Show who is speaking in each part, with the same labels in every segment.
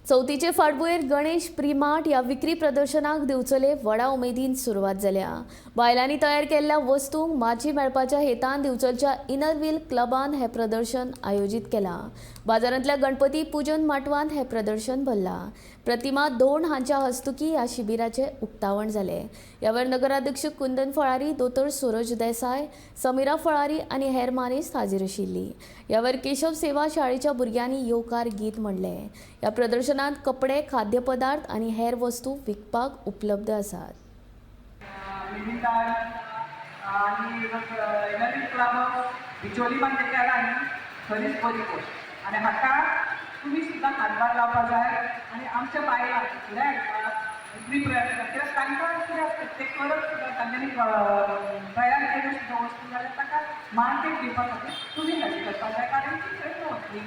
Speaker 1: चवथीचे फाटभुंयेर गणेश प्रीमार्ट ह्या विक्री प्रदर्शनाक दिवचले व्हडा उमेदीन सुरवात जाल्या. बायलांनी तयार केल्ल्या वस्तूंक माची मेळपाच्या हेतान दिवचलच्या इनर व्हील क्लबान हें प्रदर्शन आयोजीत केलां. बाजारांतल्या गणपती पुजन माटवांत हें प्रदर्शन भरलां. प्रतिमा धोंड हांच्या हस्तुकी ह्या शिबिराचें उक्तावण जालें. ह्या वेळार नगराध्यक्ष कुंदन फळारी, दोतोर सूरज देसाय, समिरा फळारी आनी हेर मानेस्त हाजीर आशिल्ली. ह्या वेळार केशव सेवा शाळेच्या भुरग्यांनी येवकार गीत म्हणलें. ह्या प्रदर्शनात कपडे, खाद्यपदार्थ आनी हेर वस्तू विकपाक उपलब्ध आसात.
Speaker 2: निमित्तान आणि नवीन क्लब बिचोली ते केला न्ही, खरीच बरी गोश्ट आनी हाका तुमी सुद्दां हातभार लावपा जाय आनी आमच्या बायलांक फुडें हाडपाक तुमी प्रयत्न, कित्याक तांकां कितें आसता, ते करत सुद्दां, तांच्यांनी तयार केल्यो सुद्दां वस्तू जाल्यार ताका मार्केट दिवपा खातीर तुमी हेल्प करपाक जाय, कारण ती खंय वतली?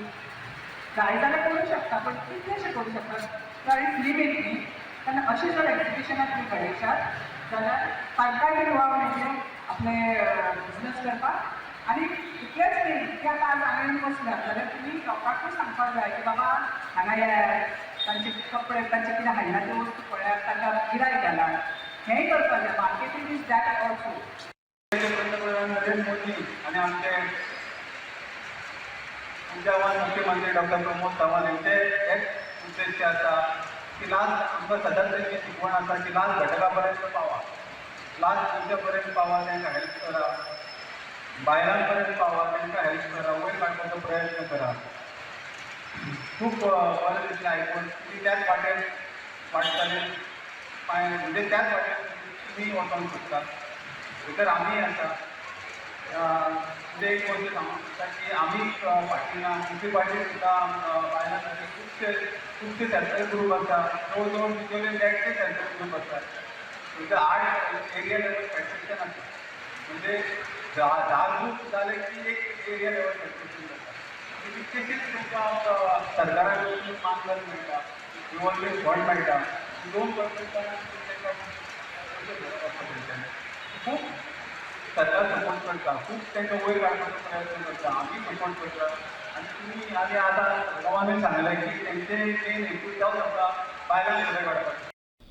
Speaker 2: जाय जाल्यार करूं शकता, पण कितलेशे करूं शकता? कारण लिमीट न्ही. तेन्ना अशें जर एक्जिबिशनां तुमी घडयशात जाल्यार तांकांय बी वाव मेळटलें आपले बिजनस करपाक. आनी इतलेंच न्ही की आतां आज हांगा येवन बसल्यात जाल्यार तुमी लोकांकूय सांगपाक जाय की बाबा हांगा येयात, तांचे कपडे, तांचे कितें हाडला त्यो वस्तू पळयात, तांकां गिरायक घालात. हेंय करपाक जाय. Marketing is that also.
Speaker 3: पंतप्रधान नरेंद्र मोदी आणि आमचे उर्जावान मुख्यमंत्री डॉक्टर प्रमोद सावंत यांचे एक उद्देश आसा की लास्ट आमकां सदांच तेंची शिकवण आसा की लास्ट घटका पर्यंत पावा, लास्ट मनशा पर्यंत पावा, तांकां हेल्प करा, बायलां पर्यंत पावा, तांकां हेल्प करा, वयर काडपाचो प्रयत्न करा. खूब बरें दिसलें आयकून. तुमी त्याच वाटेन वाटचालीन पांय, म्हणजे त्याच वाटेन तुमी वचोंक सोदता भितर आमी आसा. म्हणजे एक गोश्ट सांगूंक सोदता की आमी फाटीं ना. आमची पार्टी सुद्दां बायलां खातीर खुबशे खुबशे सेल्फ हेल्प ग्रूप आसा. जवळ जवळ बिचोले देडशे सेल्फ हेल्प ग्रूप आसात. म्हणजे आठ एरिया लेवल फेडरेशन आसा. म्हणजे 10 10 ग्रूप जाले की एक एरिया लेवल फेडरेशन जाता. कितकेशेच तुमकां सरकारा कडसून मानधन मेळटा, रिवॉल्विंग फंड मेळटा. लोन करता, तांकां पयशे भरप आसता तेंच्यांनी. खूब सरकार सपोर्ट करता, खूब तांकां वयर काडपाचो प्रयत्न करता, आमी सपोर्ट करता. आनी तुमी आनी आतां गांवांनी सांगलें की तेंचे मेन हेतू जावन आसा बायलांक फुडें काडपाचें.